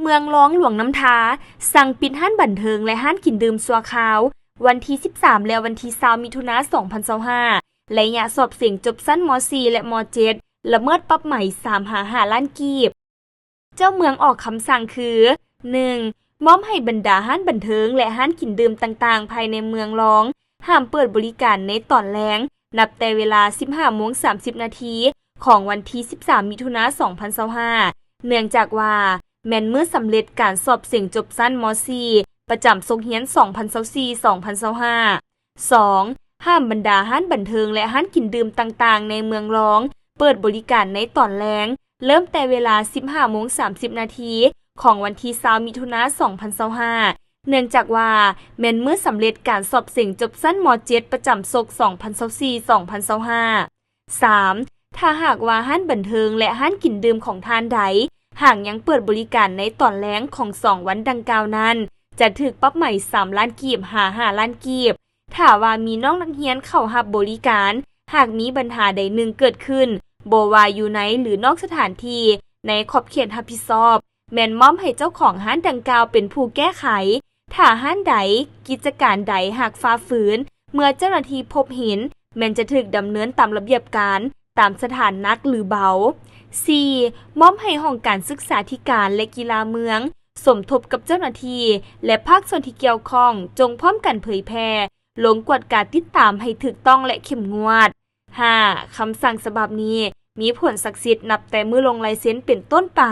ເມືອງລອງຫຼວງນ້ຳທາ ສັ່ງປິດຮ້ານບັນເທີງ ແລະ ຮ້ານກິນດື່ມຊົ່ວຄາວ ວັນທີສິບສາມ ແລະ ວັນທີຊາວ ມິຖຸນາ ສອງພັນຊາວຫ້າ ໄລຍະສອບເສັງຈົບຊັ້ນ ມ.ສີ່ ແລະ ມ.ເຈັດ ລະເມີດປັບໃໝ ສາມຫາຫ້າລ້ານກີບ. ເຈົ້າເມືອງອອກຄຳສັ່ງຄື ໜຶ່ງ ມອບໃຫ້ບັນດາຮ້ານບັນເທີງ ແລະ ຮ້ານກິນດື່ມຕ່າງໆ ພາຍໃນເມືອງລອງ ຫ້າມເປີດບໍລິການໃນຕອນແລງ ນັບແຕ່ເວລາສິບຫ້າໂມງສາມສິບນາທີ ຂອງວັນທີສິບສາມ ມິຖຸນາ ສອງພັນຊາວຫ້າ ເນື່ອງຈາກວ່າ ແມ່ນມື້ສຳເລັດການສອບເສັງຈົບຊັ້ນ ມ.ສີ່ ປະຈຳສົກຮຽນ ສອງພັນຊາວສີ່ ສອງພັນຊາວຫ້າ. ສອງ ຫ້າມບັນດາຮ້ານບັນເທີງ ແລະ ຮ້ານກິນດື່ມຕ່າງໆ ໃນເມືອງລອງ ເປີດບໍລິການໃນຕອນແລງ ເລີ່ມແຕ່ເວລາສິບຫ້າໂມງສາມສິບນາທີ ຂອງວັນທີຊາວ ມິຖຸນາ ສອງພັນຊາວຫ້າ ເນື່ອງຈາກວ່າ ແມ່ນມື້ສຳເລັດການສອບເສັງຈົບຊັ້ນ ມ.ເຈັດ ປະຈຳສົກ ສອງພັນຊາວສີ່ ສອງພັນຊາວຫ້າ. ສາມ ຖ້າຫາກວ່າຮ້ານບັນເທີງ ແລະ ຮ້ານກິນດື່ມຂອງທ່ານໃດ ຫາກຍັງເປີດບໍລິການໃນຕອນແລງຂອງສອງວັນດັ່ງກ່າວນັ້ນ ຈະຖືກປັບໃໝສາມລ້ານກີບ ຫາຫ້າລ້ານກີບ. ຖ້າວ່າມີນ້ອງນັກຮຽນເຂົ້າຮັບບໍລິການ ຫາກມີບັນຫາໃດໜຶ່ງເກີດຂຶ້ນ ບໍ່ວ່າຢູ່ໃນ ຫຼື ນອກສະຖານທີ່ ໃນຂອບເຂດຮັບຜິດຊອບ ແມ່ນມອບໃຫ້ເຈົ້າຂອງຮ້ານດັ່ງກ່າວເປັນຜູ້ແກ້ໄຂ. ຖ້າຮ້ານໃດ, ກິດຈະການໃດຫາກຝ່າຝືນ ເມື່ອເຈົ້າໜ້າທີ່ພົບເຫັນ ແມ່ນຈະຖືກດຳເນີນຕາມລະບຽບການ ຕາມສະຖານໜັກ ຫຼື ເບົາ. ສີ່ ມອບໃຫ້ຫ້ອງການສຶກສາທິການ ແລະ ກິລາເມືອງ ສົມທົບກັບເຈົ້າໜ້າທີ່ ແລະ ພາກສ່ວນທີ່ກ່ຽວຂ້ອງ ຈົ່ງພ້ອມກັນເຜີຍແຜ່ ລົງກວດກາຕິດຕາມໃຫ້ຖືກຕ້ອງ ແລະ ເຂັ້ມງວດ. ຫ້າ ຄຳສັ່ງສະບັບນີ້ມີຜົນສັກສິດນັບແຕ່ມື້ລົງລາຍເຊັນເປັນຕົ້ນໄປ.